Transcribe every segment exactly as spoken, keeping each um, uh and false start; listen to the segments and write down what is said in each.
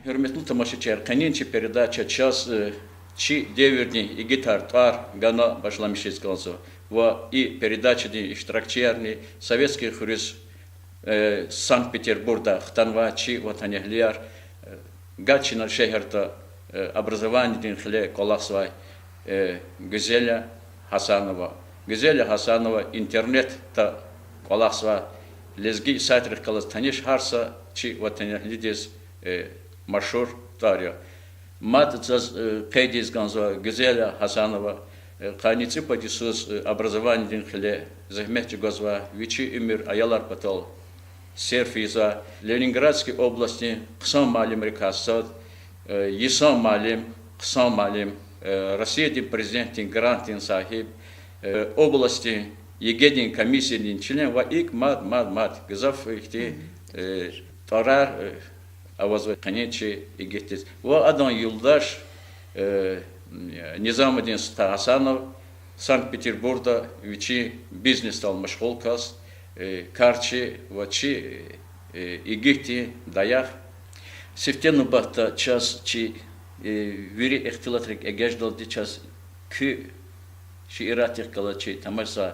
Гьуьрметлу тамашачияр, къенин чи передача чаз, э, чи девирдин игитар тӀвар гана башламишиз кӀанзава. Ва и передачадин иштиракчиярни Советский хуьруьз, э, Санкт-Петербургда хтанвай чи ватанэгьлияр, э, Гатчина шегьерда, э, образованидин хиле кӀвалахзавай, э, Гуьзела Гьасанова. Гуьзела Гьасанова интернетда кӀвалахзавай лезги сайтрихъ галаз таниш гьар са чи ватанэгьлидиз, э, машгьур тӀвар я. Мад заз, э, къейд ийиз кӀанзава, Гуьзела Гьасанова, э, къанни цӀипад йисуз, э, образованидин хиле зегьмет чӀугвазвай, вичи уьмуьр аялар патал серф ийизвай, Ленинградский областдин хъсан муаллимрикай сад, э, йисан муаллим, хъсан муаллим, э, Россиядин Президентдин грантдин сагьиб, э, областдин ЕГЭ-дин комиссиядин член ва икӀ мад, мад, мад гзаф ихьтин, э, тӀварар, э, авазва къенин чи игитдиз. Ва адан юлдаш, э, Низамудин стха Гьасанов Санкт-Петербургда вичин бизнесдал машгъул кас, э, карчи ва чи, э, игитдин даях. Сифте нубатда чаз чи, э, вири ихтилатрик эгечӀдалди чаз куь шииратдихъ галаз чи тамашзавай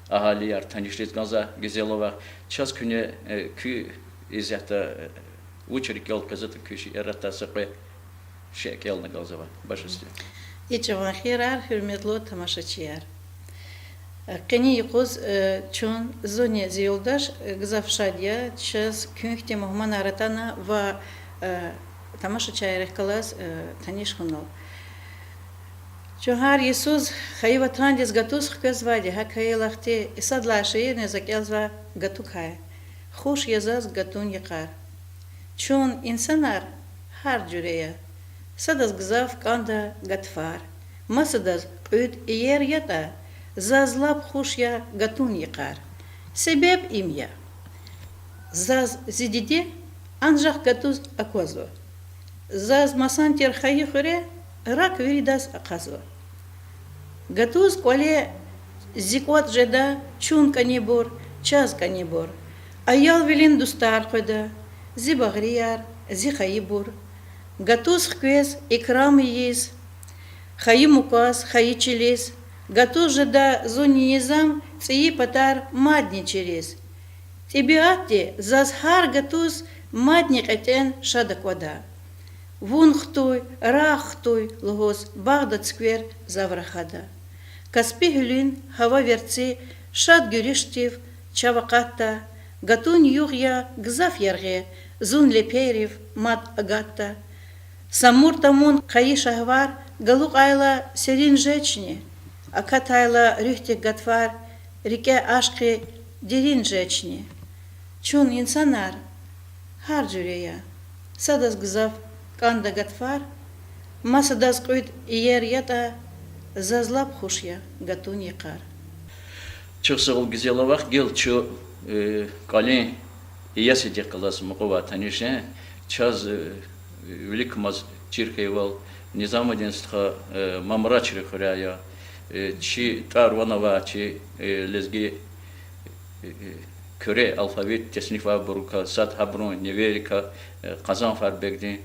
агьалияр танишриз кӀанзава, Гуьзела вах. Чаз куьне, э, куь исятда, э, вуч рикӀел къвезватӀа куь шииратдай са кьве шей кӀелна кӀанзава. Башни сагъ. И чӀаван хийирар, гьуьрметлу тамашачияр. Э, къенин юкъуз, э, чун, зунни зи юлдаш, э, гзаф шад я, чаз куьн хьтин мугьманар атана ва, э, тамашачийрихъ галаз, э, таниш хьунал. Чун гьар йисуз хайи ватандиз гатуз хквезвайди, гьакӀ хьайила ахьтин сад лагьай шиирни за кӀелзава гатукай. Хуш я заз гатун йикъар. Чун, инсанар, гьар жуьре я. Садаз гзаф кӀанда гатфар, масадаз кьуьд иер ятӀа, заз лап хуш я гатун йикъар. Себеб им я: заз зи диде анжах гатуз аквазва. Заз масан тир хайи хуьре рак виридаз акъазва. Гатуз кӀвале зи кӀватӀ жеда чун кӀанибур, чаз кӀанибур. Аялвилин дустар къведа, зи багърияр, зи хайибур. Гатуз хквез, икрам ийиз хайи муказ, хайи чилиз, гатуз жеда зунни Низам цӀийи патар мадни чириз. ТӀебиатди заз гьар гатуз мадни кьетӀен шад аквада. Вун хтуй, рагъ хтуй лугьуз багъда цуьквер зав рахада. Каспи гьуьлуьн гьава верцӀи шад гуьруьшдив чав акъатда, гатун югъ я гзаф яргъи зун лепейрив мад агатда. Самур тамун къайи шагьвар галукьайла серин жечни, акатайла руьгьдихъ гатфар рикӀе ашкъи дерин жечни. Чун, инсанар, гьар жуьре я. Садаз гзаф кӀанда гатфар, масадаз кьуьд иер ятӀа, заз лап хуш я гатун йикъар. Чухсагъул, Гуьзела вах, гел чун, э, кӀвалин иесидихъ галаз мукьувай таниш жен. Чаз, э, виликамаз чир хьайивал, Низамудин стха, э, Мамрачри хуьряй я. Э, чи тӀвар-ван авай, чи, э, лезги, э, куьре алфавит теснифайбурукай сад гьабурун невейрикай, э, Къазанфарбегдин,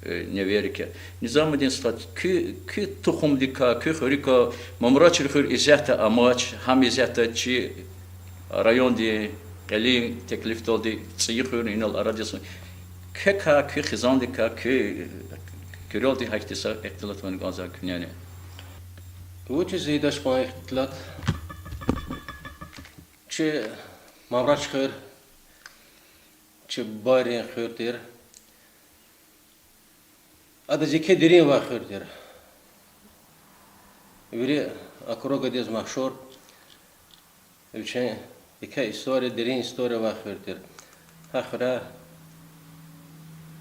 э, невейрик я. Низамудин стха, куь, куь тухумдикай, куь хуьруькай Мамрачри хуьр исятда амач, гьам исятда чи райондин кьилин теклифдалди цӀийи хуьр инал арадиз. Квекай, куь хизандикай, куь куьрелди гьахьтин са ихтилат авани кӀанзава куьнени? Вучиз ийидач кьван ихтилат? Чи Мамрач хуьр чи бубайрин хуьр тир. Адаз еке дерин авай хуьр тир. Вири округадиз машгьур, вичин еке история, дерин история авай хуьр тир. Гьа хуьряй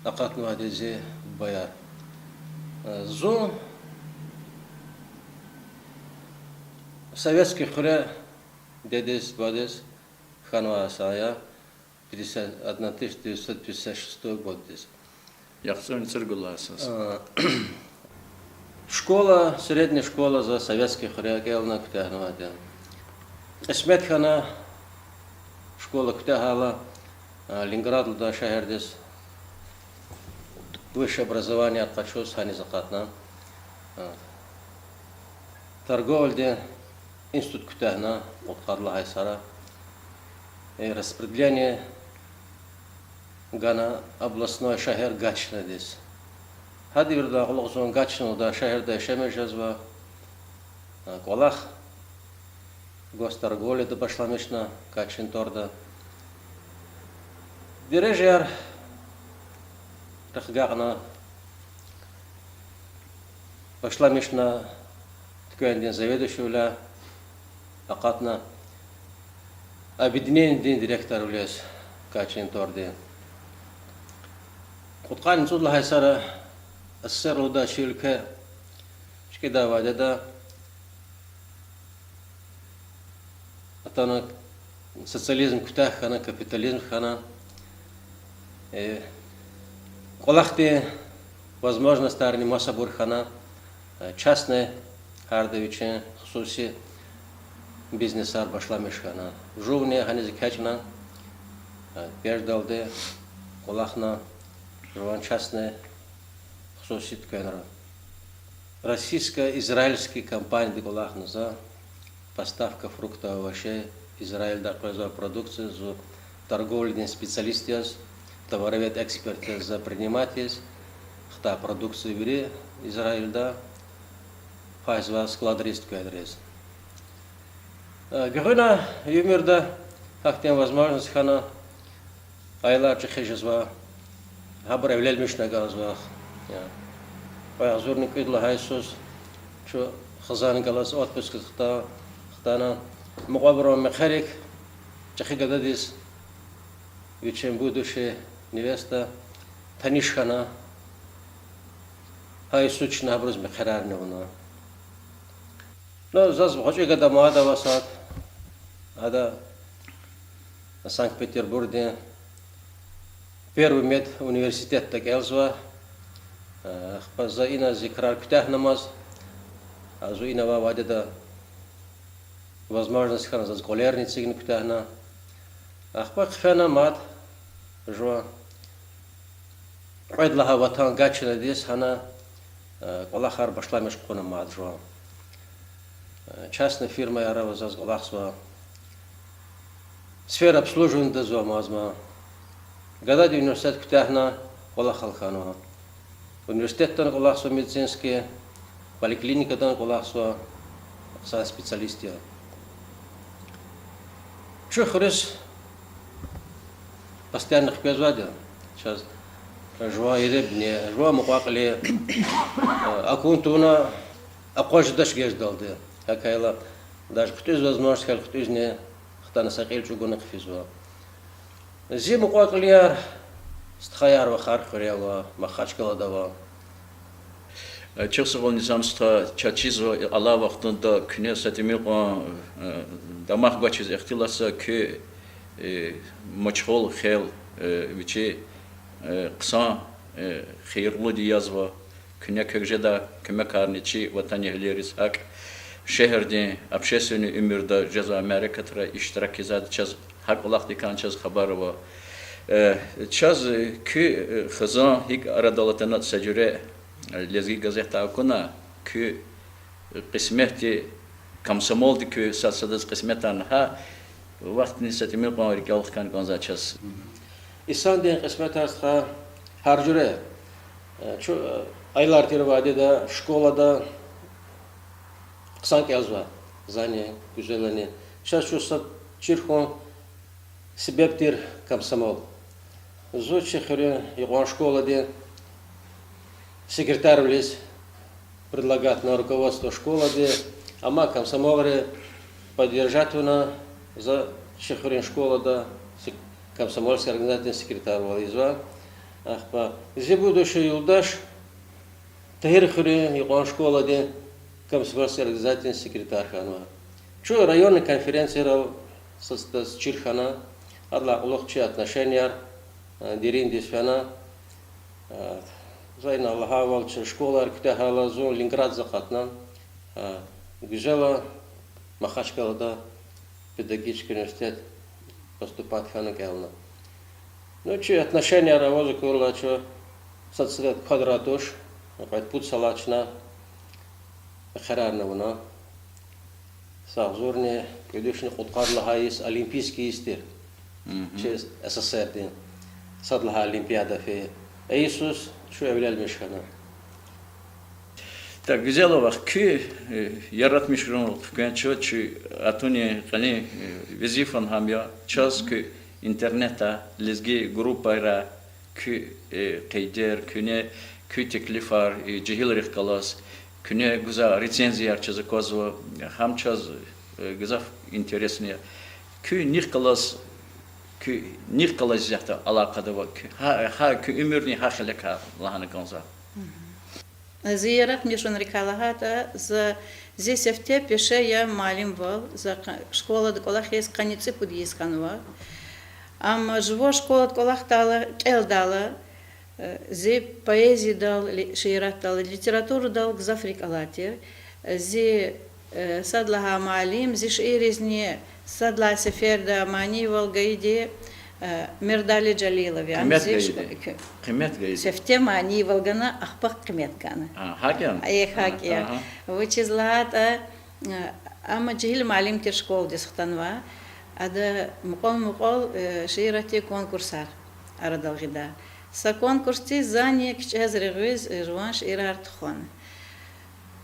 акъатнавайди зи бубаяр. Зун Советский хуьре дедиз, бубадиз хьанвай са я, пятьдесят, одна тысяча девятьсот пятьдесят шестой годдиз. ЯхцӀурни цӀуругуд лагьай йисуз. Школа, средняя школа за Советский хуьре кӀелна, куьтягьнавайди я. Кьисмет хьана, школа куьтягьайла, Ленинград лугьудай шегьердиз Высшее образованиеяр къачуз гьаниз акъатна. Торговледин институт куьтягьна, кьудкъад лагьай йисара. Распределение гана областной шегьер Гатчинадиз. Гьа девирдилай кьулухъ зун Гатчина лугьудай шегьерда яшамиш жезва. КӀвалах госторговледа башламишна Гатчинторда. Дережаяр рехъ агакьна, башламишна туьквендин заведующийвиляй, акъатна объединенидин директорвилиз Гатчинторди. Кьудкъанни цӀуд лагьай йисара СССР лугьудай чи уьлкве чкӀидай вадеда атана, социализм куьтягь хьана, капитализм хьана. КӀвалахдин возможностьарни масабур хьана, частный, гьарда вичин хсуси бизнесар башламиш хьана. Жувни гьаниз экечӀна, пеждалди кӀвалахна жуван частный, хсуси туьквенра. Российско-израильский компанияди кӀвалахна за, поставка фруктов и овощей, Израильдай къвезвай продукция, зун торговледин специалист яз, товаровед-эксперт яз за принимать ийиз, хтай продукция вири Израильда фазвай складриз, туьквенриз. Гуьгъуьна уьмуьрда гьахьтин возможность хьана, аялар чӀехи жезва, гьабур эвленмишна кӀанзава. Кьве агъзурни кӀуьд лагьай йисуз чун хизанни галаз отпускдиз хта-, хтана, мукьвабурун мехъерик чӀехи гададиз вичин будущая невеста таниш хьана, гьа йисуз чна гьабуруз мехъерарни авуна. Ну, заз гъвечӀи гада мад ава сад. Ада Санкт-Петербургдин Первый медуниверситетда кӀелзава. Ахпа за ина зи крар куьтягьнамаз, а зун ина авай вадеда возможность хьана заз кӀвалерни эцигна, куьтягьна. Ахпа хъфена мад жува кьвед лагьай ватан Гатчинадиз, гьана кӀвалахар башламиш хъувуна мад жува. Частный фирмаяр ава заз кӀвалахзава. Сфера обслуживанидиз ава мазма. Гадади университет куьтягьна, кӀвалахал хьанва. Университетдани кӀвалахзава медицинский, поликлиникадани кӀвалахзава, хъсан специалист я. Чун хуьруьз постоянно хквезвайди я. Чаз жуван еребни, жуван мукьва-кьили акун тавуна акъваз жедач геждалди. ГьакӀ хьайила, даже хъуьтӀуьз возможность хьайила, хъуьтӀуьзни хтана са кьил чӀугуна хъфизва. Зи мукьва-кьилияр, стхаяр вахар хуьре ава, Махачкъалада ава. Чухсагъул, Низам стха, чаз чизва алай вахтунда куьне са тӀимил кьван дамах гвачиз ихтилатзава, куь машгъул хел, вичи хъсан, хийирлуди язва, куьне квек жедай куьмекарни чи ватанэгьлийриз гьакӀ шегьердин общественный уьмуьрда жезвай мярекатра иштирак ийизвайди чаз гьа кӀвалахдикай чаз хабар ава. Чаз куь хизан гьикӀ арадал атана са жуьре Лезги газетдай акуна, куь кьисметди, комсомолди куь сад-садаз кьисметарна, гьа вахтни са тӀимил кьван рикӀел хкана кӀанзава чаз. Инсандин кьисметар, стха, гьар жуьре. Чун аялар тир вахтунда школада хъсан кӀелзава, зани, Гуьзелани. Чаз чун сад чир хьун себеб тир комсомол. Зун чи хуьруьн юкьван школадин секретарвилиз предлагатна руководство школади, амма комсомолри поддержать авуна, за чи хуьруьн школада сек-, комсомольский организациядин секретарвал ийизва. Ахпа зи будущий юлдаш Тагьир хуьруьн юкьван школадин комсомольский организациядин секретарь хьанва. Чун районный конференцияйрал са-садаз чир хьана, адалай кьулухъ чи отношенияр, э, дериндиз фена. Э, за ина лагьайвал, чи школаяр куьтягьайла зун Ленинградиз акъатна, э, Гуьзела Махачкъалада педагогический университет поступать хьана, кӀелна. Ну, чи отношенияр аваз акурла, чун Сад сад квадрат туш, кьвед-пуд йисалай чна къарарна вуна. Са агъзурни кӀуьд вишни кьудкъад лагьай йис олимпийский йис тир. Чи СССР-дин сад лагьай олимпиада фейи. А йисуз чун эвленмиш хьана. Так, гуьзел авай, куь, э, яратмишунал хквен чаз чи атунин кьилин, э, везифа гьам я, чаз куь интернетда, лезги группайра куь, э, къейдер, куьне куь теклифар, э, жегьилрихъ галаз, куьне гзаф рецензияр чаз аквазва, гьам чаз, э, гзаф интересни я. Куьнихъ галаз, куьнихъ галаз исятда алакъада ава, куь, гьа, гьа куь уьмуьрдин гьа хилекай лагьана кӀанзава. Зи яратмишунрикай лагьайтӀа, за, зи сифте пеше я муаллимвал, за къ-, школада кӀвалахиз къанни цӀипуд йис хьанва. Амма жува школада кӀвалахдайла, кӀелдайла, э, зи поэзиядал, ли-, шииратдал, литературадал гзаф рикӀ алай тир. Зи, э, сад лагьай муаллим, зи шиирризни сад лагьай сеферда манийвал гайиди, э, Мердали Жалилов я. Къимет гайиди. Къимет гайиди. Сифте манийвал гана, ахпа къимет гана. А, гьакӀ я? Э, гьакӀ я. Вучиз лагьайтӀа, э, ам жегьил муаллим тир, школадиз хтанвай. Ада мукьвал-мукьвал, э, шииратдин конкурсар арадал гъида. Са конкурсдиз зани кичӀез регъуьз, э, жуван шиирар тухвана.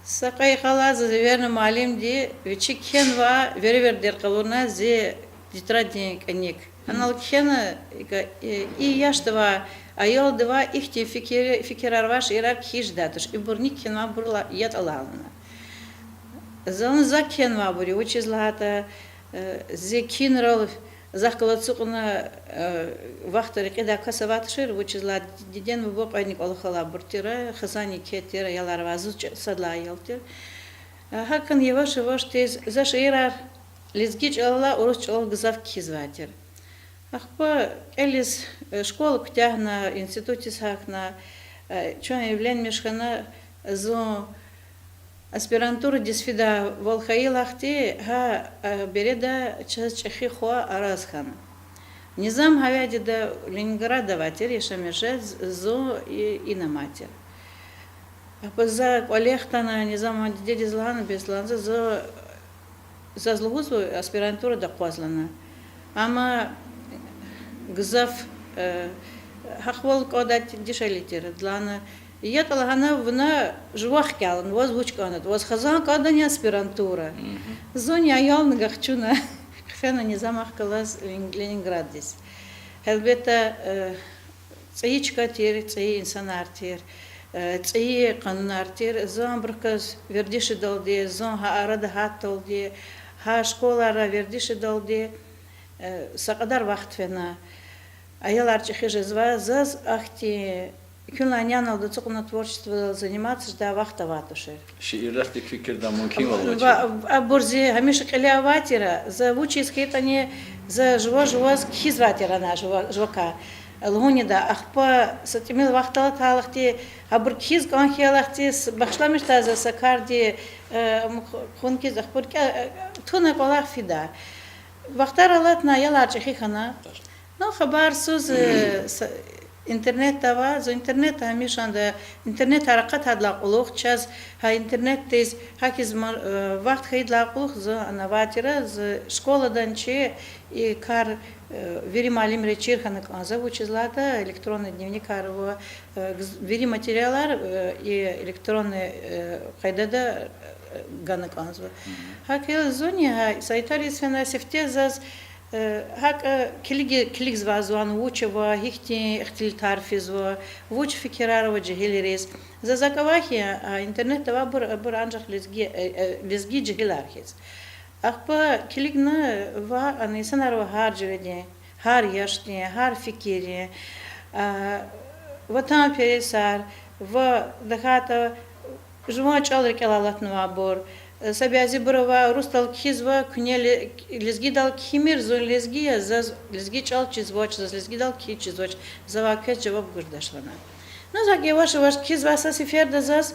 Са кьве йикъалай заз эверна муаллимди, вичи кхьенвай веревирдер къалурна зи тетраддин кӀаник. Анал кхьена, икӀ, э, и яшдавай аялдивай ихьтин фикир-, фикирар авай шиирар кхьиз жедай туш. Ибур ник кхьенвайбур ятӀа лагьана. Зални за кхьенвайбур я, вучиз лагьайтӀа, э, зи кхьинрал захъ галаз ацукьна, э, вахт рекьидай кас авай тушир, вучиз лагьайтӀа дидед-бубад кьванни кӀвалахалайбур тир, хизан еке тир, аялар авай, заз чӀ-, сад лагьай аял тир. Э, гьакӀни яваш-явашдиз за шиирар лезги чӀалалай урус чӀалал гзаф кхьизвай тир. Ахпа кӀелиз, э, школа куьтягьна, институтдиз гьахьна, э, чун эвленмиш хьана, зун аспирантурадиз фидайвал хьайила ахди, гьа, э, береда чаз чӀехи хва Араз хьана. Низам гьавиляй Ленинградда авай тир, яшамиш жез, зун и-, ина амай тир. Ахпа за кӀвале хтана, Низаман дидедиз лагьана, бес лагьана, за, заз лугьузва аспирантурада акъваз лагьана. Амма гзаф, э, гьахъвал кӀандай дишегьли тир, лагьана, ятӀа лагьана, вуна жувахъ хкягъ лагьана, ваз вуч кӀандатӀа, ваз хизан кӀандани аспирантура. Зунни аялни гахчуна, хъфена Низамахъ галаз Лен-, Ленинграддиз. Гьелбетда, э, цӀийи чка тир, цӀийи инсанар тир, э, цӀийи къанунар тир, зун абурухъ галаз вердишдалди, зун гьа арада гьатдалди, гьа школара вердишдалди, э, са кьадар вахт фена. Аялар чӀехи жезвай, заз ахьтин куьнлай няналди ацукьна творчестводал заниматься жедай вахт авай тушир. Шииратдик фикирдай мумкин вал авачир. Абур зи гьамиша кьиле авай тир, за вучиз хьайитӀани, за жува-жуваз кхьизвай тир ана жува-, жувакай. Лугьун жеда, ахпа са тӀимил вахт алатайла ахди, абур кхьиз кӀан хьайила ахди, с-, бахшламишдай за са карди, э, м-, хъун хьиз, ахпа рикӀе, э, туна кӀвалах фида. Вахтар алатна, аялар чӀехи хьана. Ну, хабарсуз, э, с-, интернетда ава, зун интернетда гьамишанда, интернетар акъатайдалай кьулухъ чаз, гьа интернетдиз, гьахьиз ма-, э, вахт хьайидалай кьулухъ зун ана авай тир, зун школадани чи и кар, э, вири муаллимриз чир хьана кӀанзава, вучиз лагьайтӀа электронный дневникар ва, э, гз-, вири материалар, э, и электронный, э, къайдада, э, гана кӀанзава. ГьакӀ хьайила зунни гьа сайтар ийиз фена, сифте заз, э, гьакӀ, э, килиги-, килигзавай зун вуч ава, гьихьтин ихтилатар физва, вуч фикирар ава жегьилриз. Заз акӀ авай хьи, а, интернетда авайбур, абур анжах лезги, э, э, лезги жегьилар хьиз. Ахпа килигна ва ана инсанар ава гьар жуьредин, гьар яшдин, гьар фикирдин, а, ватанпересар, ва тахьайтӀа жуван чӀал рикӀелай алатнавайбур. Са бязибур ава, урусдал кхьизва, куьне ле-, лезгидал кхьимир, зун лезги я, заз лезги чӀал чизвач, заз лезгидал кхьиз чизвач, завай квез жаваб гуз жедач лагьана. Ну, за гьакӀ яваш-яваш кхьизвай са сеферда заз,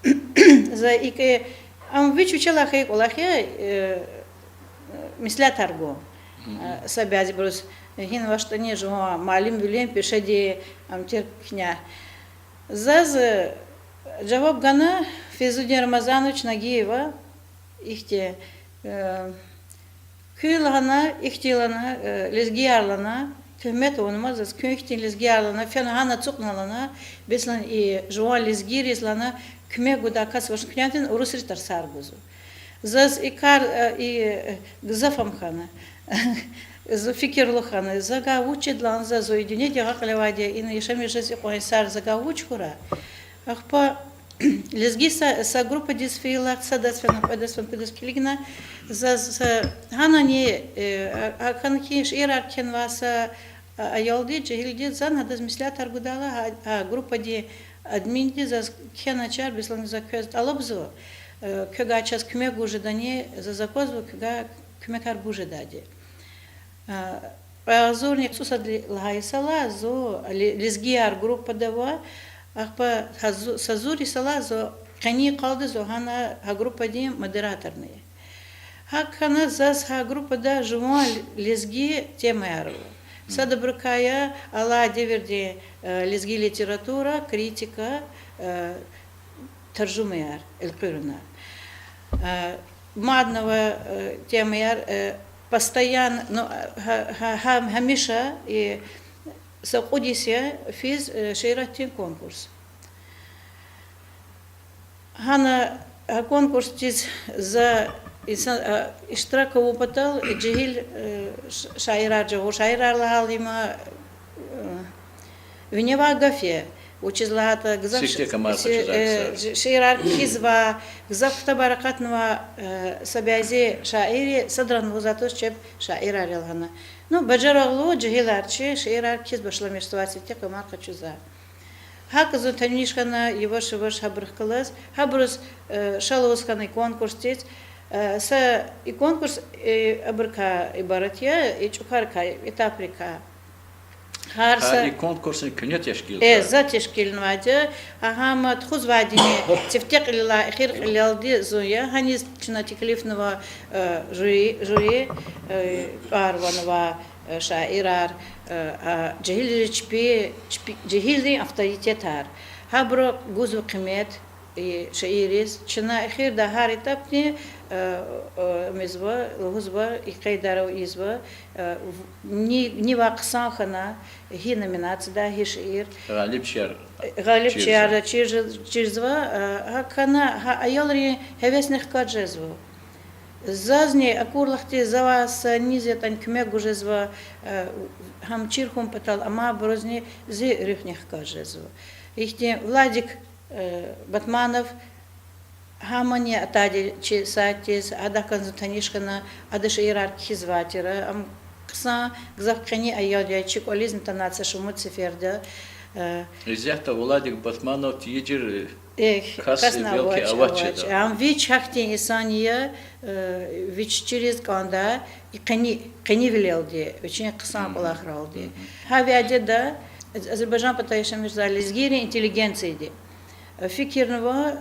за икӀ, ам вич вичелай хьайи кӀвалах я, э, меслятар гун. Э, са бязибуруз, гьинавачтӀани жуван муаллимвилин пешедин ам тир куьне. Заз жаваб гана Фейзудин Рамазанович Нагиева, ихьтин, куьн лагьана, ихьтин лагьана, лезгияр лагьана, туьгьмет авунмаз заз, куьн ихьтин лезгияр лагьана, фена гьана ацукьна лагьана, бес лагьана и жуван лезгийриз лагьана куьмек гудай кас авачни, куьнятин урусри тарсар гузва. Заз и кар, и гзаф ам хьана. Зун фикирлу хьана. За гьа вуч жеда лагьана, за, зун и дуьньядин агъа кьиле авайди я, ина яшамиш жез икьван йисар за гьа вуч хьурай. Ахпа лезги са, са группадиз фейила, садаз фена, кьведаз фена, кудаз килигна, заз са гьанани, гьа, гьа хьана хьи шиирар кхьенвай са аялди, жегьилди, зани гьадаз меслятар гудайла, гьа, гьа группадин админди заз кхьеначир, бес лагьана за квез тӀалабзава, квевай чаз куьмек гуз жедани, заз аквазва квевай куьмекар гуз жедайди. Кьве агъзурни цӀусад лагьай йисалай зун ле-, лезгияр группада ава, ахпа гьа зу-, са зур йисалай зун къенин къалди зун гьана гьа группадин модераторни я. ГьакӀ хьана заз гьа группада жуван лезги темаяр ава. Садбурукай я алай девирдин лезги литература, критика, таржумаяр элкъуьрна. Мадни ава темаяр, постоянно, ну, гьа-, гьа-, гьа-, гьамиша, и са кьуд йис я физ шииратдин конкурс. Гьана гьа конкурсдиз за инсан иштирак авун патал жегьил ш-, шаирар, жагъур шаирар лагьайла има виневай гаф я. Вучиз лагьайтӀа гзаф шиирар кхьизва, гзаф ктабар акъатнава са бязи шаирри, садрани лугьузвайди туш чеб шаирар я лагьана. Ну, бажарагълу жегьилар чи шиирар кхьиз башламишзавай, сифте куьмар къачузвай. ГьакӀ зун таниш хьана яваш-яваш гьабурухъ галаз, гьабуруз ша лугьуз хьана и конкурсдиз. Са и конкурс абурукай ибарат я, и чӀукарикай, этаприкай. Гьар са и конкурсни куьне тешкил, э, за тешкилнавайди я, гьа гьам тухузвайдини сифте кьилелай эхир кьилелди зун я, гьаниз чна теклифнава жюри, жюри, тӀвар-ван авай шаирар, жегьилри чпи, чпи, жегьилрин авторитетар. Гьабуру гузва къимет и шиирриз. Чна эхирдай гьар этапни мезва, лугьузва, и къейдар ийизва, ни, нивай хъсан хьана, гьи номинацияда, гьи шиир. Гъалибчияр чир-, чирзава, гьакӀ хьана гьа аялрин гьевесни хкаж жезва. Зазни акурла хьтин завай са низ ятӀани куьмек гуз жезва, гьам чир хьун патал, амайбурузни зи руьгьни хкаж жезва. Ихьтин Владик Батманов, гьамни атайди чи сайтдиз, адахъ кӀанзава, таниш хьана, ада шиирар кхьизвай тир, ам хъсан, гзаф къени аял я, чи кӀвализни атанвай са шумуд сеферда. Исятда Владик Батманов тийижир кас, касни белки, авач, авач. Ам вич гьахьтин инсан я, вич чириз кӀандай, и къени, къенивилелди, вичин хъсан кӀвалахралди. Гьа вядеда Азербайжан пата яшамиш жезвай лезгийрин интеллигенцияди фикирнава,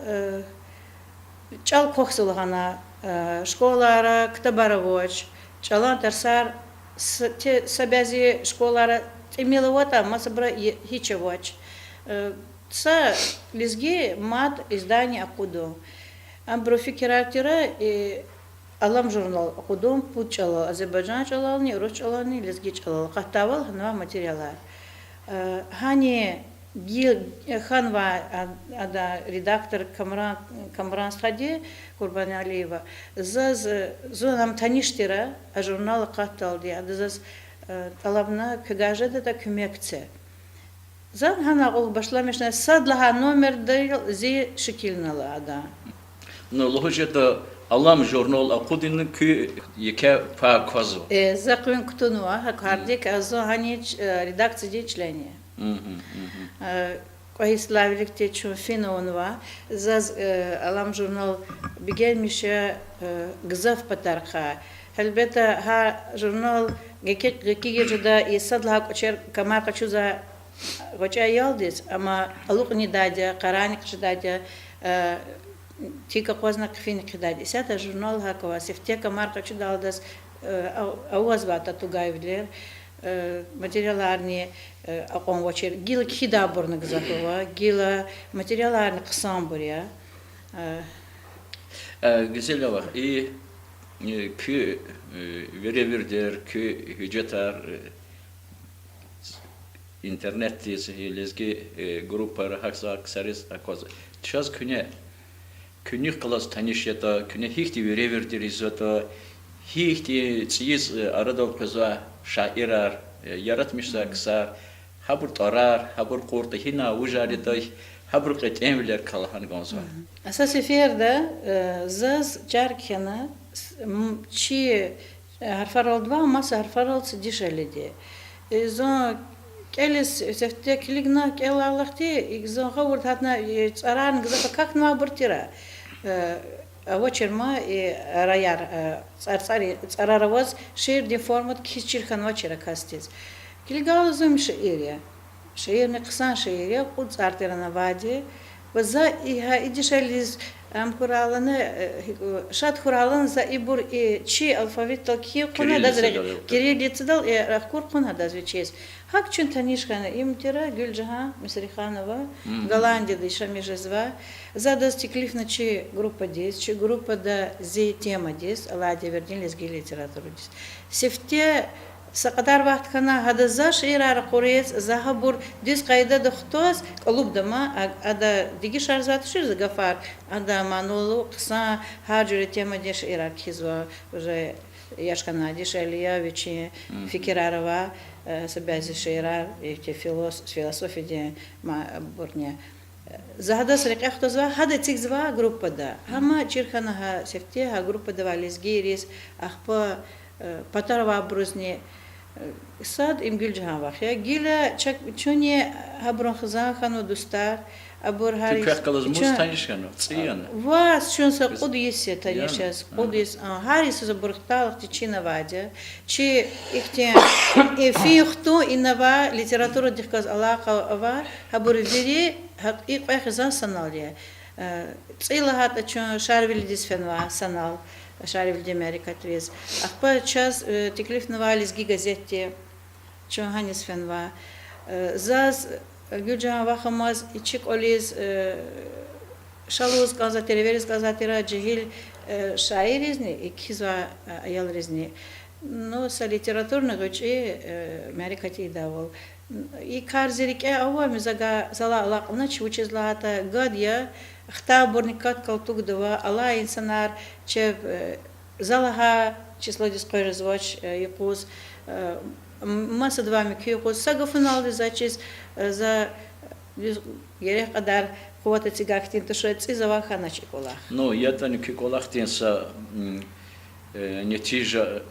чӀал квахьзава лагьана, школайра ктабар авач, чӀалан тарсар с-, те-, са бязи школайра тӀимил аватӀа, масабуру гьич авач. Са лезги мад издание акъудун. Абурун фикирар тир, Алам журнал акъудун пуд чӀалал: азербайжан чӀалални, урус чӀалални, лезги чӀалал акъатдайвал гьанвай материалар. Гьани гил-, хьанвай а-, ада редактор Камран, Камран стхади, Курбаналиева, заз, зун ам таниш тир, а журнал акъатдалди, ада заз тӀалабна, квевай жедатӀа куьмек це. Зани гьана акьул башламишна, сад лагьай номердал зи шикилнава ада. Ну, лугьуз жеда, Алам журнал акъудунин куь еке пай квазва. Э, за къуьн кутунва гьа кардик, а зун гьанин ч-, э, редакциядин член я. Кьве йисалай виликди чун фена авунва, заз, э, Алам журнал бегенмиш я, э, гзаф патарихъай. Гьелбетда, гьа журнал гъеке-, гъекигиз жеда и сад лагьай кӀвачер камар къачузвай гъвечӀи аялдиз, амма алукьнидайди я, къарагъни хъжедайди я, э, тик акъвазна хъфин хъийидайди я. Исятда журнал гьакӀ ава, сифте камар къачудалди адаз, э, ав-, авазвай татугайвилер. Э, материаларни, э, акьван авачир, гила кхьидайбурни гзаф ава, гила материаларни хъсанбур я. Э, Гуьзел авай, и, э, куь, э, веревирдер, куь гьуьжетар, э, интернетдиз, э, лезги, э, группайра гьахьзавай ксариз аквазва. Чаз куьне, куьнихъ галаз таниш ятӀа, куьне гьихьтин веревирдер ийизватӀа, гьихьтин цӀийиз, э, арадал къвезвай шаирар, э, яратмишзавай ксар, гьабур тӀварар, гьабур кьуртӀа гьина вужар ятӀа, гьабурун кьетӀенвилер кӀвалахна кӀанзава. Са сеферда, э, заз чар кхьена, с-, м, чи, э, гьарфаралди ваъ, маса гьарфарал са дишегьлиди. Э, зун кӀелиз сифте килигна кӀелайла хьи, зун гъавурда гьатна, э, цӀарарни гзаф акахьнавайбур тир. Э, авачир ман, э, раяр, э, цӀар-, цӀар-, цӀарар аваз шиирдин формада кхьиз чир хьанвачир а касдиз. Килигайла зун шиир я. Шиирни хъсан шиир я, кьуд цӀар тир ана авайди. Ва за и гьа и дишегьлидиз, ам хьурай лагьана, э, шад хьурай лагьана, за ибур и чи алфавитдал кхьин хъувуна, гьадаз ре-, кириллицадал, э, рахкур хъувуна гьадаз вичиз. ГьакӀ чун таниш хьана, им тир Гуьлжагьан Мисриханова, Голландияда яшамиш жезва. За адаз теклифна чи группадиз, чи группада зи темадиз, Алай девирдин лезги литературадиз. Сифте са кьадар вахт хьана, гьада за шиирар ракъуриз, за гьабур дуьз къайдада хтаз, кӀалубда ман, а-, ада дегишарзавай тушир за гафар, ада мануялу хъсан, гьар жуьре темадин шиирар кхьизва, уже яш хьанвай дишегьли я, вичин фикирар ава, э, са бязи шиирар, ихьтин филос-, философиядин ма-, бурни. За гьадаз рекье хтазва, гьада эцигзава группада. Гьам чир хьана гьа сифте, гьа группада авай лезгийриз, ахпа, э, патара авайбурузни, э, сад им Гуьлжагьан вах я. Гила чак-, чунни гьабурун хизан хьанва дустар, абур гьар квехъ галаз мус таниш хьанва, цӀи яна? Ваз чун са кьуд йис я таниш яз, кьуд йис, а, гьар йисуз абур хталахъди чин авайди я. Чи ихьтин, э, фин-хтун ина авай, литературадихъ галаз алакъа авай, гьабур вири гьа и кьве хизан санал я. Э, цӀи лагьайтӀа, чун Шарвилидиз фенва санал, Шарвилидин мярекатриз. Ахпа чаз, э, теклифнавай Лезги газетди чун гьаниз фенва. Э, заз, э, Гуьлжагьан вахамаз и чи кӀвализ, э, ша лугьуз кӀанзавай тир, эвериз кӀанзавай тир жегьил, э, шаирризни, и кхьизвай, э, аялризни. Ну, са литературный гъвечӀи, э, мярекат ийидайвал. И кар зи рикӀе ава, ам за га-, залай алакьунач, вучиз лагьайтӀа гад я, хтайбурни кат-калтугда ава, алай инсанар чеб, э, за лагьай числодиз къвез жезвач, э, юкъуз, э, м-, масадавай муькуь юкъуз, са гафуналди заз чиз, э, за дуьз герек кьадар къуват эцигай хьтин туш, цӀийиз авай хьанач и кӀвалах. Ну, ятӀани куь кӀвалахдин са, м, э, нетижа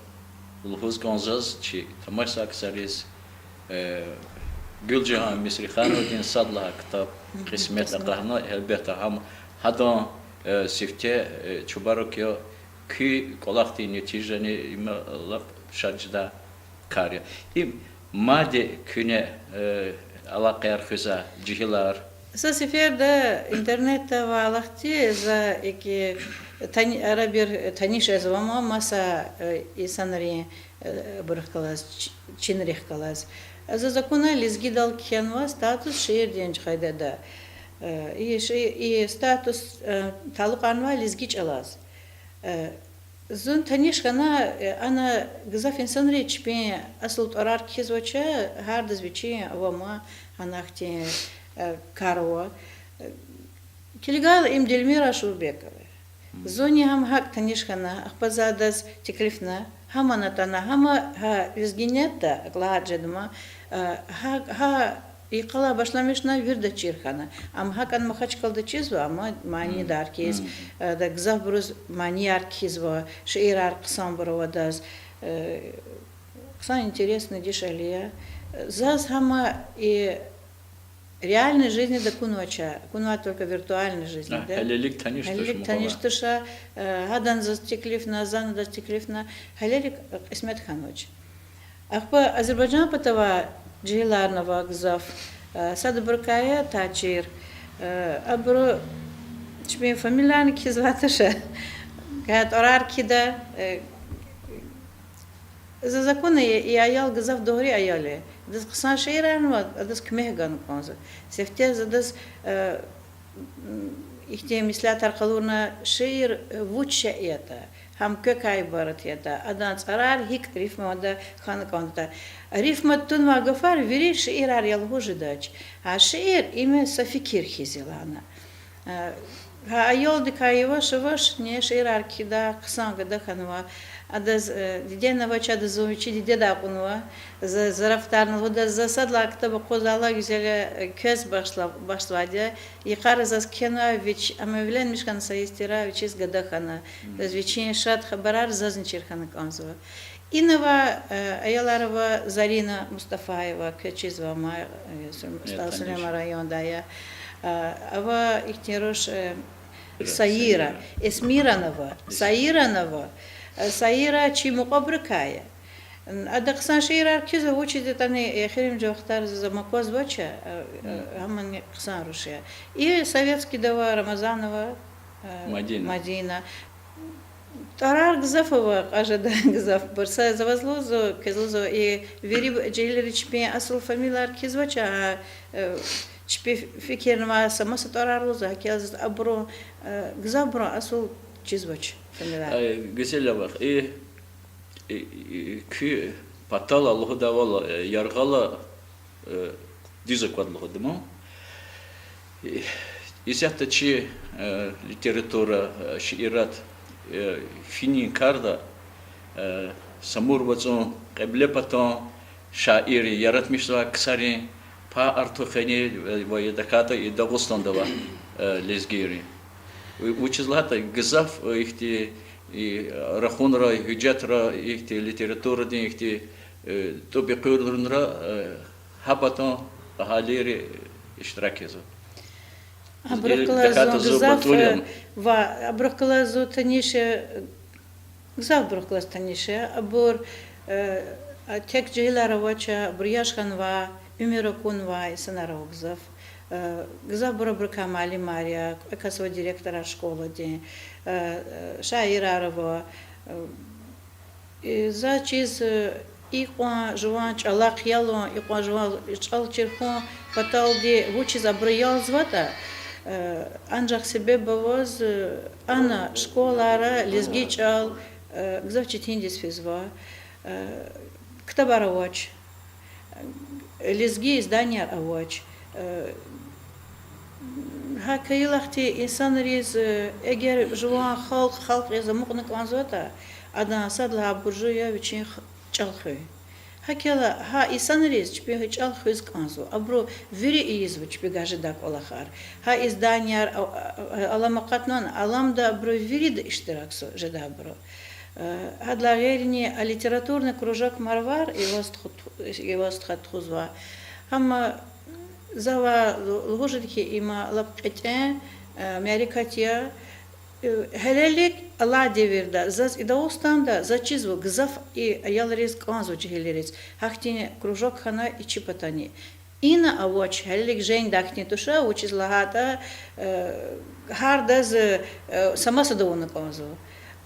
лугьуз кӀанзава заз, чи тамашзавай ксариз, э, Гуьлжагьан Мисрихановадин сад лагьай ктаб кьисмет акъатна, гьелбетда, гьам, гьадан, э, сифте, э, чубарук я, куь кӀвалахдин нетижани, им лап шад жедай кар я. Им мад куьне, э, алакъаяр хуьзвай жегьилар? Са сеферда интернетда авайла хьи, за икӀ тани-, арабир таниш жезва ман маса, э, инсанрин, э, абурухъ галаз, ч-, чинрихъ галаз. Заз акуна лезгидал кхьенва статус шиирдин къайдада. Э, и ши-, и статус, э, талукьарнавай лезги чӀалаз. Э, зун таниш хьана, э, ана гзаф инсанри чпин асул тӀварар кхьизвач, гьардаз вичин ава ман, гьана хьтин, э, кар ава. Э, килигайла, им Дилмира Ашурбекова. Зунни гьам гьакӀ таниш хьана, ахпа за адаз теклифна, гьамни атана, гьам гьа лезги нетда, акӀ лагьайтӀа жеда ман, э, гьа, гьа йикъалай башламишна вирида чир хьана. Ам гьакӀни Махачкъалада чизва, амма манидар хьиз, э, ада гзафбуруз манияр кхьизва, шиирар хъсанбур ава адаз, э, хъсан интересный дишегьли я. Заз гьам и реальной жизнида акунвач, акунвай только виртуальной жизнида. Гьелелик таниш туш, гьелелик таниш туш, э, гьадан заз теклифна, зани адаз теклифна, гьелелик кьисмет хьанвач. Ахпа Азербайжан патавай жегьиларни ава гзаф, э, садбурукай я Тачир, э, абуру чпин фамилиярни кхьизвай туш, гьа тӀварар кхьида, э, Заз акуна, и аял гзаф дугъри аял я. Адаз хъсан шиирарни ава, адаз куьмек гана кӀанзава. Сифте за адаз, э, ихьтин меслятар къалурна: шиир вуч шей ятӀа, гьам квекай ибарат ятӀа, адан цӀарар гьикӀ рифмада хьана кӀандатӀа. Рифма тунвай гафар вири шиирар я лугьуз жедач. А шиир им са фикир хьиз я лагьана. Гьа аялдикай яваш-яваш ни шиирар кхьидай хъсан гада хьанва. Адаз, э, дидени авачирди зун вичин дидедай кьунва. За зарафатарни лугьуда, за сад лагьай ктаб акъудзавайла, Гуьзела, э, квез бахшла-, бахшзавайди я. Йикъара заз кхьенва вич, амма вилермиш хьана са йис тир, вичиз гада хьана. Заз вичин шад хабарар зазни чир хьана кӀанзава. Ина ава, э, аялар ава Зарина Мустафаева, квез чизва ма, э, Су-, Сулейман райондай я. Ава ихьтин руш, э, Саира, Эсмиран ава, Саиран ава. Э, Саира чи мукьвабурукай я. Ада хъсан шиирар кхьизва, вучиз ятӀани эхиримжи вахтара заз ам аквазвач, э, э, гьамни хъсан руш я. И советскийда ава Рамазанова, э, Мадина. ТӀварар гзаф ава, кьван жедай гзафбур. Са за ваз лугьузва, квез лугьузва, и вири жегьилри чпин асул фамилияр кхьизвач, а, э, чпи фикирнавай са маса тӀварар лугьузва, гьакӀ я заз абурун, э, гзафбурун асул чизвач фамилияр. Гуьзел вах, и, и, и, куь патал лугьудайвал, э, яргъал, э, дуьз аквада лугьуда ман. Э, исятда чи, э, литература, э, шиират, э, финин карда, э, Самур вацӀун кьиблепатан шаир яратмишзавай ксарин пай артухарни, э, ва я тахьайтӀа и Дагъустанда авай, э, лезгийрин. Вучиз лагьайтӀа гзаф, э, ихьтин, и, рахунра, гьуьжетра, ихьтин литературадин ихьтин, э, тӀуб къуьрунра, э, гьа патан агьалийри иштирак ийизва. Абурухъ галаз зун гзаф, э, ва абурухъ галаз зун таниш я, гзафбурухъ галаз таниш я. Абур, э, а, тек жегьилар авач, абур яш хьанвай, уьмуьр акунвай инсанар ава гзаф. Э, гзафбур абурукай муаллимар я, кьве кас ава директорар школадин, э, э, шаирар ава, э, Э, заз чиз, э, икьван жуван чӀалахъ ялун, икьван жуван чӀал чир хьун паталди вучиз абуру ялзаватӀа, э, анжах себеб аваз, э, ана школара лезги чӀал, э, гзаф четиндиз физва, э, ктабар авач. Лезги изданияр авач. Э, гьакӀ хьайила ахьтин инсанриз, э, эгер жуван халкь халкь яз амукьна кӀанзаватӀа, адан сад лагьай буржи я вичин х-, чӀал хуьн. ГьакӀ хьайила гьа инсанриз чпин чӀал хуьз кӀанзава. Абуру вири ийизва чпивай жедай кӀвалахар. Гьа изданияр а-, а-, алама акъатнавани, аламда абуру вирида иштиракзава жедайбуру. Э, гьадалай гъейрини а литературный кружок Марвар иваз туху-, иваз тухузвай. Амма за ва лугьуз жеда хьи, им лап кьетӀен, э, мярекат я. Э, гьелелиг алай девирда заз и Дагъустанда заз чизва гзаф и аялриз кӀанзава, жегьилриз. Гьахьтин кружок хьана и чи патани. Ина авач, гьелелиг жендахьтин туш, вучиз лагьайтӀа, э, гьардаз, э, са масад авуна кӀанзава.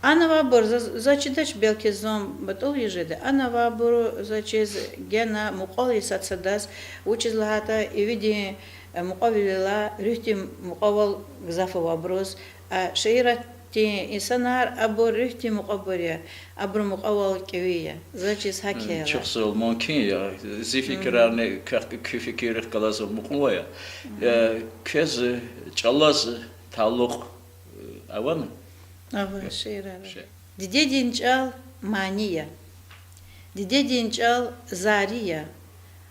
Ана авайбур за, заз чидач, белки зун батӀул яз жеда. Ана авайбур заз чиз гена мукьвал я сад-садаз, вучиз лагьайтӀа ивидин, э, мукьвавилелай руьгьдин мукьвавал гзаф авайбуруз. А шииратдин инсанар, абур руьгьдин мукьвабур я, абурун мукьвавал кӀеви я. Заз чиз гьакӀ я. Чухсагъул, мумкин я, зи фикирарни квехъ, куь фикиррихъ галаз мукьувай я. Э, квез, э, чӀалаз талукь, э, авани? Ава, шиирар ава. Дидедин чӀал мани я. Дидедин чӀал зари я.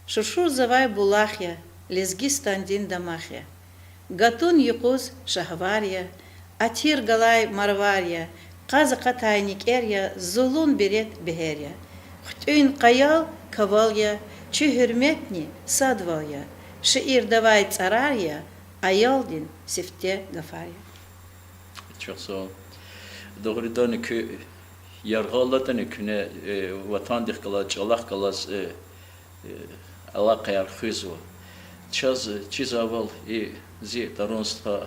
Шуршурзавай булах я, Лезгистандин дамах я. Гатун юкъуз шагьвар я, атир галай марвар я, къаз акъатай никӀер я, зулун берет бегьер я. ХъуьтӀуьн къаял кавал я, чи гьуьрметни садвал я. Шиирда авай цӀарар я, аялдин сифте гафар я. Чухсагъул. Дугъриданни куьн яргъал алатӀани, куьне, э, ватандихъ галаз, чӀалахъ галаз, э, э, алакъаяр хуьзва. Чаз чизвайвал, и зи дарун стха, э,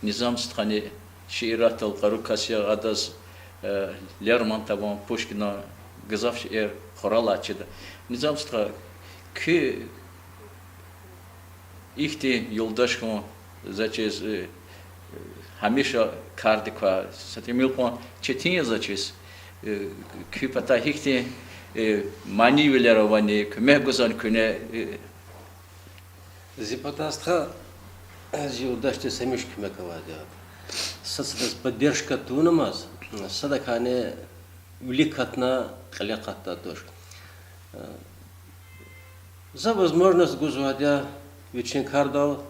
Низам стхани шииратдал къару кас я, адаз, э, Лермонтован, Пушкинан Гзаф шейэр хуралай чида. Низам стха, куь ихьтин юлдаш хьун за чиз, э, гьамиша кардик ква, са тӀимил кьван четин я за чиз. Э, куь патай гьихьтин, э, манийвилер авани, куьмек гузвани куьне, э? Зи патай стха, зи юлдашдиз гьамиша куьмек авайди я. Сад-садаз поддержка тавунамаз, садакайни вилик катна кьиле акъатдай туш. За возможность гузвайди я вичин кардал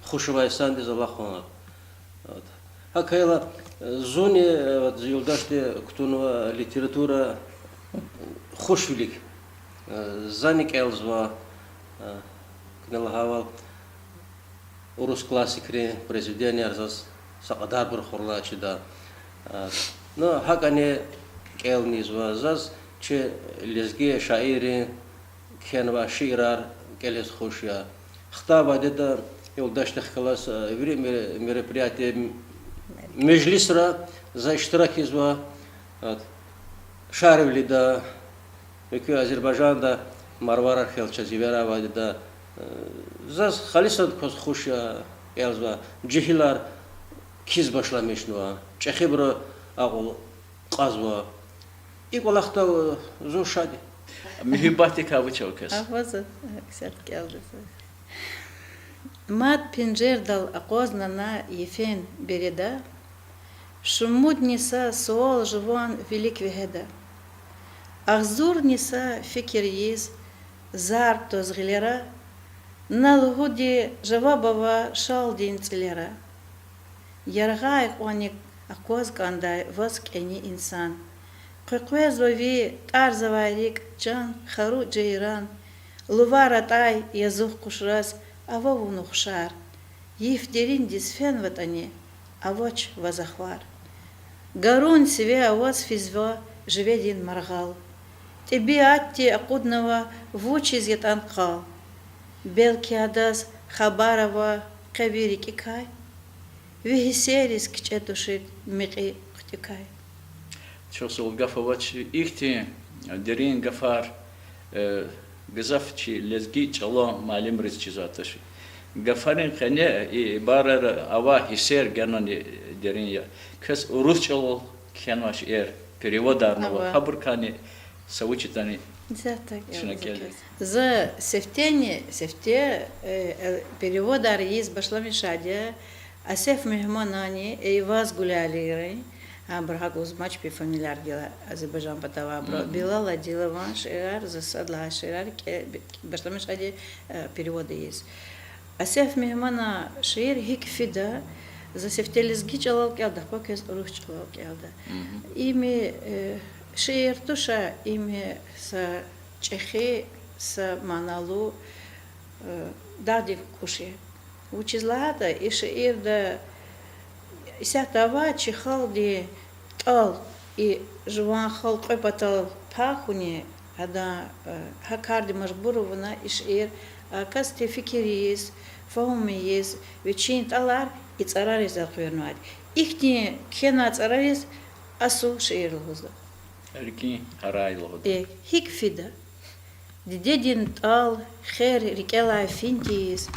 хуш авай инсандиз алахъун. Вот. ГьакӀ хьайила, зунни, вот, зи юлдашди кутунва литература хушвилик. Зани кӀелзава, куьне лагьайвал, урус классикрин произведенияр заз са кьадарбур хуралай чида. Ну, гьакӀани кӀелнизва заз чи лезги шаиррин кхьенвай шиирар кӀелиз хуш я. Хтай вадеда юлдашдихъ галаз вири мере-, мероприятие, межлисра за иштирак ийизва. Шарвилида, муькуь Азербайжанда Марварар хьел чаз, иверай вадеда. Заз халисан кваз хуш я кӀелзавай. Жегьилар кхьиз башламишнава, чӀехибуру акьул кьазва. И кӀвалахдал зун шад я. Муьгьуьббатдикай вуч ава квез? Аваза, исятда кӀелзава. Мад пенжердал акъвазнана йифен береда, шумудни са суал жуван вилик вегьеда. Агъзурни са фикир ийиз, зарб тваз гъилера, на лугьуди жаваб ава шалдин цӀилера. Яргъай кьванни акваз кӀандай ваз кӀани инсан. Къекъвезва ви тӀарзавай рикӀ, чан, хару жейран. Лувар атӀай язух къушраз ава вун ухшар. Йиф дериндиз фенватӀани, авач ваз ахвар. Гарун сиве аваз физва живедин маргъал. ТӀебиатди акъуднава вучиз ятӀан къал. Белки адаз хабар ава къе ви рикӀикай? Ви гьиссериз кичӀе тушир мекьи хъуьтӀуькай. Чухсагъул, гаф авач, ихьтин дерин гафар, э, гзаф чи лезги чӀалан муаллимриз чизвай туш. Гафарин къене и ибарайра авай гьиссер генани дерин я. Квез урус чӀалал кхьенвай шейэр переводарнава, гьабурукайни са вуч ятӀани чна кӀелин. За сифтени-сифте, э, э, переводар ийиз башламишайди я Асеф Мегьмананни Эйваз Гуляйлиеван, абуру гьакӀ лугьуз амач, пи фамилияр гила, Азербайжан патавайбуру, Билал Адилован шиирар, за сад лагьай шиирар кӀе-, башламишайди, э, перевод ийиз. Асеф Мегьманан шиир гьикӀ фида, за сифте лезги чӀалал кӀелда, ахпа квез урус чӀалал кӀелда. Им, э, шиир туш, им са чӀехи, са маналу, э, дагъдин кӀуш я. Вучиз лагьайтӀа и шиирда исятда авай чи халкьдин тӀал, и жуван халкь кьве патал пай хьуни, адан, э, гьа кардик мажбур авуна и шиир, а касди фикир ийиз, фагьум ийиз, вичин тӀалар и цӀарариз элкъуьрнавайди. Ихьтин кхьенвай цӀарариз асул шиир лугьузва. РикӀин гьарай лугьуда. Э, гьикӀ фида? Дидедин тӀал, хер рикӀелай фин тийиз,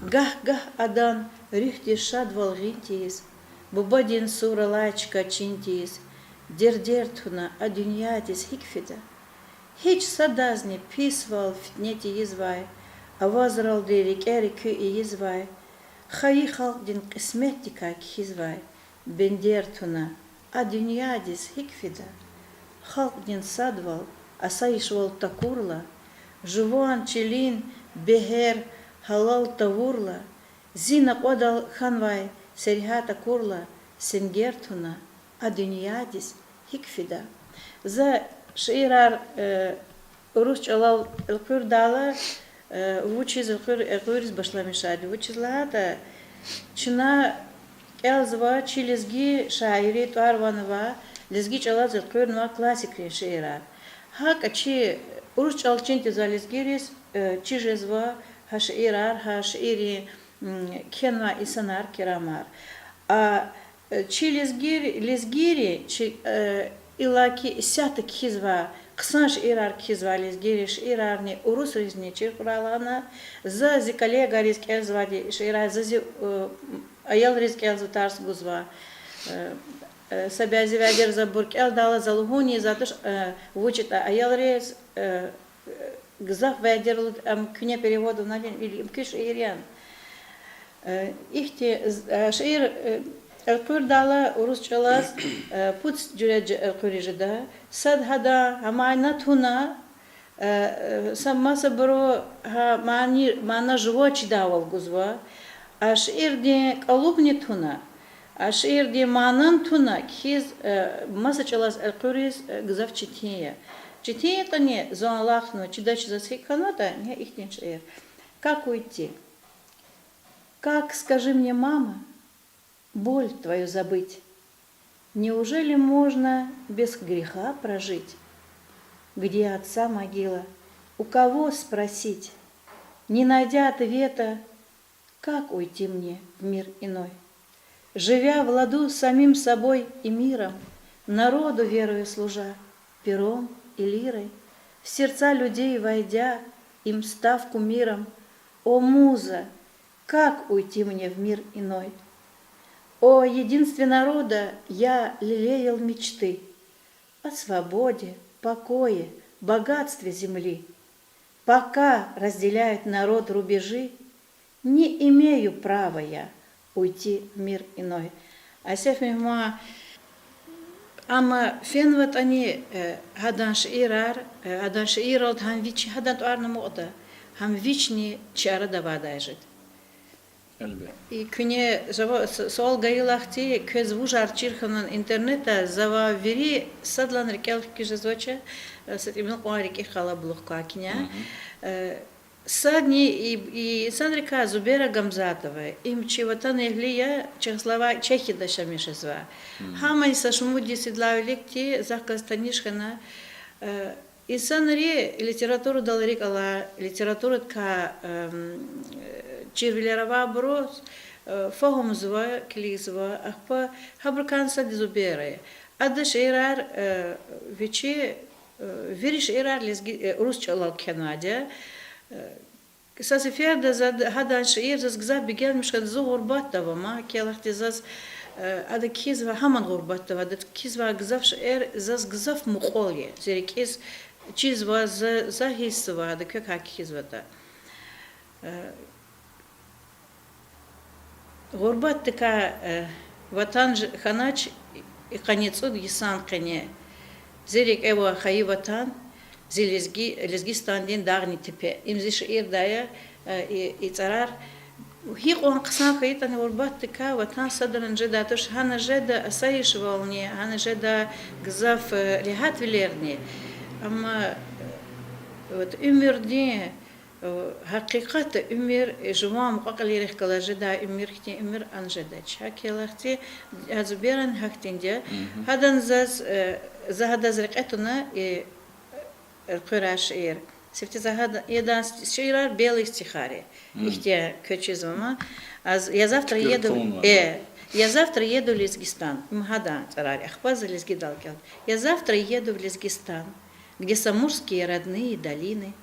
гагь-гагь адан руьгьдиз шадвал гъин тийиз, бубадин сур алай чка чин тийиз, дердер туна а дуьньядиз гьикӀ фида? Гьич садазни писвал, фитне тийизвай, авазралди рикӀери куь ийизвай, хайи халкьдин кьисметдикай кхьизвай, бендер туна а дуьньядиз гьикӀ фида? Халкьдин садвал, асайишвал такурла, жуван чилин бегьер гьалал тавурла, зи накьвадал хьанвай сергьят акурла, сенгер туна а дуьньядиз гьикӀ фида? За шиирар, э, урус чӀалал элкъуьрдайла, э, вучиз элкъуьр-, элкъуьриз башламишайди? Вучиз лагьайтӀа чна кӀелзава чи лезги шаирри тӀвар-ван авай, лезги чӀалаз элкъуьрнавай классикрин шиирар. ГьакӀ чи урус чӀал чин тийизвай лезгийриз, э, чир жезва гьа шиирар, гьа шииррин, м, кхьенвай инсанар, керамар. А, э, чи лезгийри, лезгийри чи, э, Иллаки исятда кхьизвай, хъсан шиирар кхьизвай лезгийрин шиирарни урусризни чир хьурай лагьана, за зи коллегариз кӀелзавайди шиирар, за зи, э, аялриз кӀелзава, тарс гузва. Э, э, са бязи вядер за абур кӀелдайла, за лугьун ийизвай туш, э, вучтӀа аялриз, э, гзаф вядер луд ам куьне перевод авунвайди, им куь шиир яни? Э, ихьтин, э, шиир, э, элкъуьрдайла урус чӀалаз, э, пуд жуьре элкъуьриз жеда. Сад гьадан гьа мана туна, э, э, са масабуру гьа мани, мана жуваз чидайвал гузва. А шиирдин кӀалубни туна, а шиирдин манани туна кхьиз, э, маса чӀалаз элкъуьриз, э, гзаф четин я. Четин ятӀани, зун алахънава, чидач заз гьикӀ хьанватӀа, я ихьтин шиир. Как уйти? Как, скажи мне, мама, боль твою забыть? Неужели можно без греха прожить? Где отца могила? У кого спросить? Не найдя ответа, как уйти мне в мир иной? Живя в ладу с самим собой и миром, народу верою служа, пером и лирой, в сердца людей войдя, им став кумиром, о, муза, как уйти мне в мир иной? О, единстве народа я лелеял мечты о свободе, покое, богатстве земли. Пока разделяют народ рубежи, не имею права я уйти в мир иной. Асеф Мегьман, амма фенватӀани, э, гьадан шиирар, э, гьадан шииралди гьам вичи, гьадан тӀварни амукьда, гьам вични чи арада авайди жеда. Элбет. И куьне жава-, с-, суал гайила хьи, квез вужар чир хьанвани интернетда, завай вири садлан рикӀел хкиз жезвач, э, са тӀимил кьван рикӀик къалабулух квай куьне. Э, садни и, и инсанрикай Зубера Гамзатова, им чи ватанэгьли я, Чехослова-, Чехияда яшамиш жезва. Гьамани са шумуд йис идалай виликди захъ галаз таниш хьана, э, инсанри литературадал рикӀ алай, литературадикай, эм, чирвилер авайбуруз, э, фагьумзава, килигзава, ахпа гьабурукай сад Зубера я. Ада шиирар, э, вичи, э, вири шиирар лезги, э, урус чӀалал кхьенвайди я. Э, са сеферда заз гьадан шиир заз гзаф бегенмиш хьана, зун гъурбатда ава ман, гьелбетда, заз, э, ада кхьизва, гьамни гъурбатда ава, ада кхьизва гзаф шиир, заз гзаф мукьвал я зи рикӀиз, чизва, за, за гьиссзава ада квекай кхьизватӀа. Э, гъурбатдикай, э, ватан ж-, хьанач и къанни цӀуд йисан къене. Зи рикӀе ава хайи ватан, зи лезги, Лезгистандин дагъни тепе. Им зи шиирдай я, э, и, и цӀарар. Гьикьван хъсан хьайитӀани гъурбатдикай ватан садрани жедай туш, гьана жеда асайишвални, гьана жеда гзаф, э, регьятвилерни. Амма, э, вот, уьмуьрдин, э, гьакъикъатда уьмуьр, э, жуван мукьва-кьилийрихъ галаз жедай уьмуьр хьтин уьмуьр ана жедач. ГьакӀ хьайила хьи, а Зуберани гьахьтинди я. Гьадан заз, э, за гьадаз рекье туна, э, элкъуьрай шиир. Сифте за гьада-, ядан шиирар белый стихарь я. Ихьтин квез чизва ман. Аз, я завтра еду, э, я завтра еду в Лезгистан. Им гьадан цӀарар я, ахпа за лезгидал кӀелда. Я завтра еду в Лезгистан, где самурские родные долины.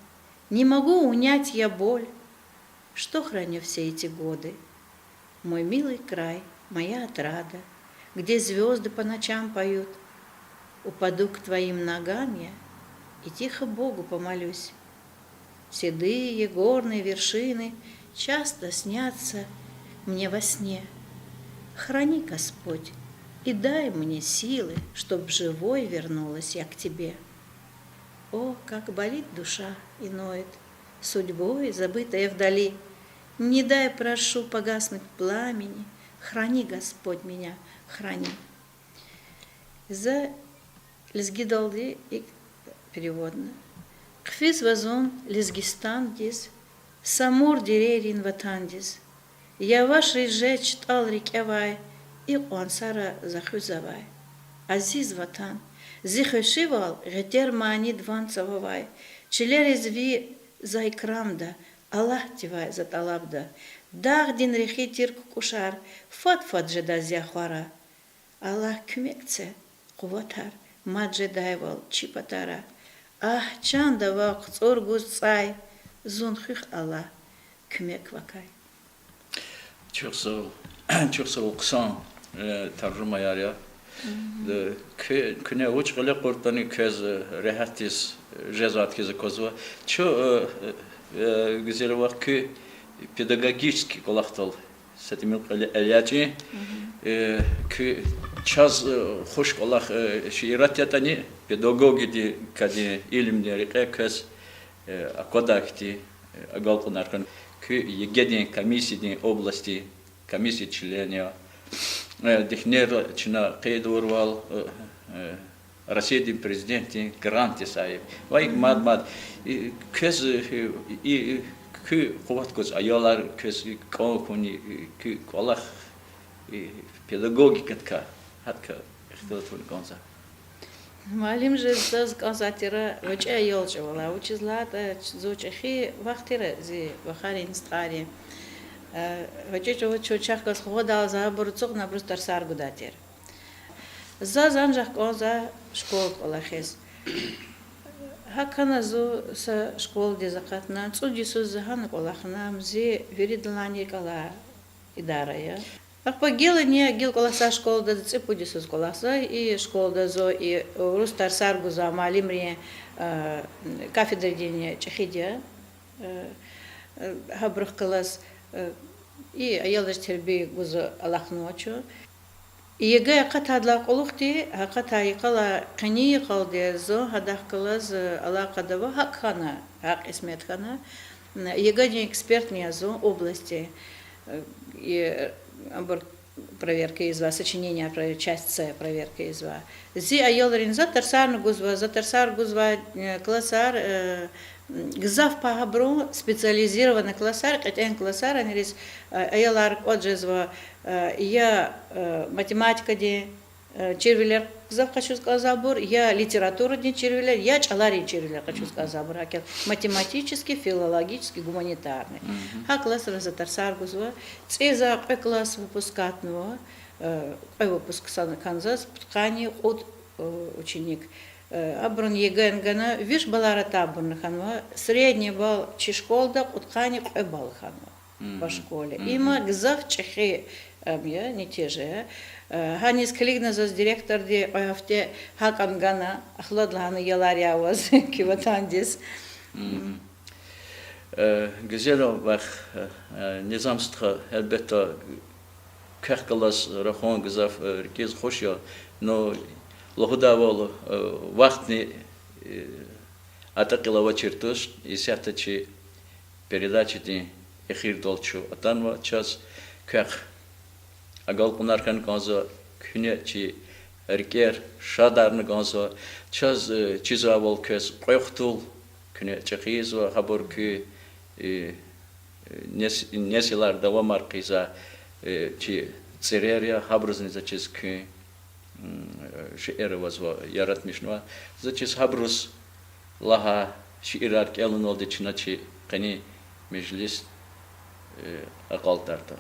Не могу унять я боль, что храню все эти годы. Мой милый край, моя отрада, где звёзды по ночам поют. Упаду к твоим ногам я и тихо Богу помолюсь. Седые горные вершины часто снятся мне во сне. Храни, Господь, и дай мне силы, чтоб живой вернулась я к тебе. О, как болит душа и ноет, судьбой забытая вдали. Не дай, прошу, погаснуть пламени, храни, Господь, меня, храни. За лезгидалди икӀ переводна. Хъфизва зун Лезгистандиз, Самур дерейрин ватандиз. Явашриз жеч тӀал рикӀевай, икьван сара за хуьзвай. Азиз ватан, зи хвешивал гъетер манид ван цававай, чилериз ви за икрамда, Аллагьдивай за тӀалабда. Дагъдин рехи тир кукӀушар фад-фад жеда зи ахвара. Аллагь куьмек це, къуватар Мад жедайвал чи патара, агь, чанда вав хъуцӀур гуз цӀай, зун хуьх, Аллагь, куьмек вакай. Чухсагъул, чухсагъул хъсан таржумаяр я. Куь-, куьне вуч кьиле кьуртӀани квез регьятдиз жезвайди хьиз аквазва. Чун гуьзел вахт куь педагогический кӀвалахдал са тӀимил кьиле элячӀин. Куь чаз хуш кӀвалах шиират ятӀани, педагогикадин илимдин рекье квез аквадай хьтин агалкьунар хьана. Куь ЕГЭ-дин комиссиядин, областдин комиссиядин член я. Дихнерилай чна къейд авурвал, Россиядин Президентдин грантдин саиб ва икӀ мад-мад. Квез, куь къуват гуз аялар квез кӀан хьуни, куь кӀвалах педагогикадикай, гьадакай ихтилат авуна кӀанзава. Муаллим жез заз кӀанзавай тир гъвечӀи аял чӀавалай, вучиз лагьайтӀа зун чӀехи вахт тир зи вахарин, стхайрин. ГъвечӀи чӀавуз чун чахъ галаз хгъвадалза, абур ацукьна абуруз тарсар гудай тир. Заз анжах кӀанзавай школадиз кӀвалахиз. ГьакӀ хьана зун са школадиз акъатна, цӀуд йисуз за гьана кӀвалахна, ам зи виридалайни рикӀ алай идара я. Ахпа гилани, гила кӀвалахзавай школада цӀипуд йисуз кӀвалахзава, и школада зун и урус тарсар гузвай муаллимрин кафедрадин чӀехиди я. Гьабурухъ галаз и аялриз тербия гуз алахънава чун. ЕГЭ акъатайдалай кьулухъди, акъатай йикъалай къенин йикъалди зун гьадахъ галаз алакъада ава, гьакӀ хьана, гьакӀ кьисмет хьана. ЕГЭ-дин экспертни я зун областдин. Абур проверка ийизва, сочинение, часть С проверка ийизва. Зи аялрин, за тарсарни гузва, за тарсар гузвай классар, гзаф пай гьабурун специализированный классар, кьетӀен классар, аниз аялар кӀватӀ жезва, я математикадин чирвилер гзаф къачуз кӀанзавайбур, я литературадин чирвилер, я чӀаларин чирвилер къачуз кӀанзавайбур, гьакӀ математический, филологический, гуманитарный. Гьа классра за тарсар гузва, цӀийи за кьве класс выпускатнава, кьве выпуск хьанва заз, пудкъанни кьуд ученик. Абурун ЕГЭ-ни гана, виш баллар атайбурни хьанва, средний балл чи школада кьудкъанни кьве балл хьанва по школе. Има гзаф чӀехи, ам я, нетижа я. Гьаниз килигна заз директорди кьве гьафте гьакӀан гана, ахлад лагьана, аялар я ваз куь ватандиз. Гуьзел вах, Низам стха, гьелбетда, квехъ галаз рахун гзаф рикӀиз хуш я, ну, лугьудайвал, вахтни атӀа кьил авачир туш, исятда чи передачадин эхирдал чун атанва, чаз квехъ агалкьунар хьана кӀанзава, куьне чи рикӀер шадарна кӀанзава, чаз чизвайвал квез кьве хтул куьне чӀехи ийизва, гьабур куь нес-, несилар давамар хъийизвай чи цӀерер я, гьабурузни за чиз куьн шейэр авазва, яратмишнава. За чиз гьабуруз лагьай шиирар кӀелунвалди чна чи къенин межлис акьалтӀарда.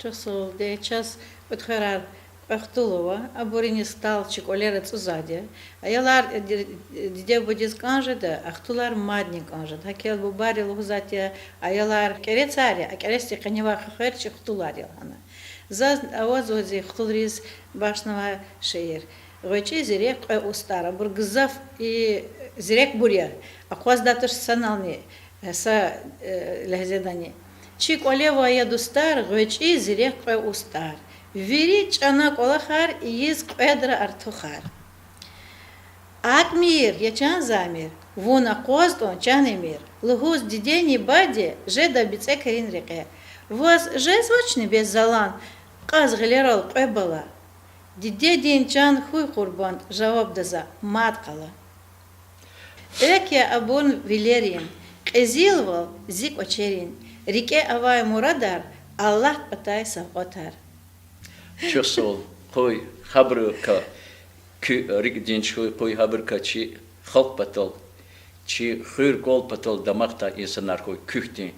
Чухсагъул, де, чаз кьуьд хверар кьве хтул ава, абуруниз хтал чи кӀвалера цӀузвайди я. Аялар, диде-бубадиз кӀан жеда, а хтулар мадни кӀан жеда. ГьакӀ бубайри лугьузвайди я, аялар кӀерецар я, а кӀерецдин къеневай хвер чи хтулар я лагьана. Заз авазва зи хтулриз бахшнавай шиир. ГъвечӀи зирек кьве устӀар. Абур гзаф и зирекбур я, акъваздай туш санални, са легьзедани. Чи кӀвале авай я, дустар, гъвечӀи зирек кьве устӀар. Вири чӀана кӀвалахар ийиз кьведра артухар. АкӀ мийир, я чан Замир, вун акъваз тӀун, чан Эмир, лугьуз дидени баде жеда бицӀекрин рекье. Ваз жезвачни бес залан кьаз гъилерал кьве бала? Дидедин чан хьуй къурбанд, жавабда за мад къала. Экв я абурун вилерин, кьезилвал зи кӀвачерин, рикӀе авай мурадар, Аллагьди патай савкьватар. Чухсагъул, къуй гьабурукай куь рикӀ динж хьуй, къуй гьабурукай чи халкь патал, чи хуьр-кӀвал патал дамахдай инсанар хьуй куь хьтин.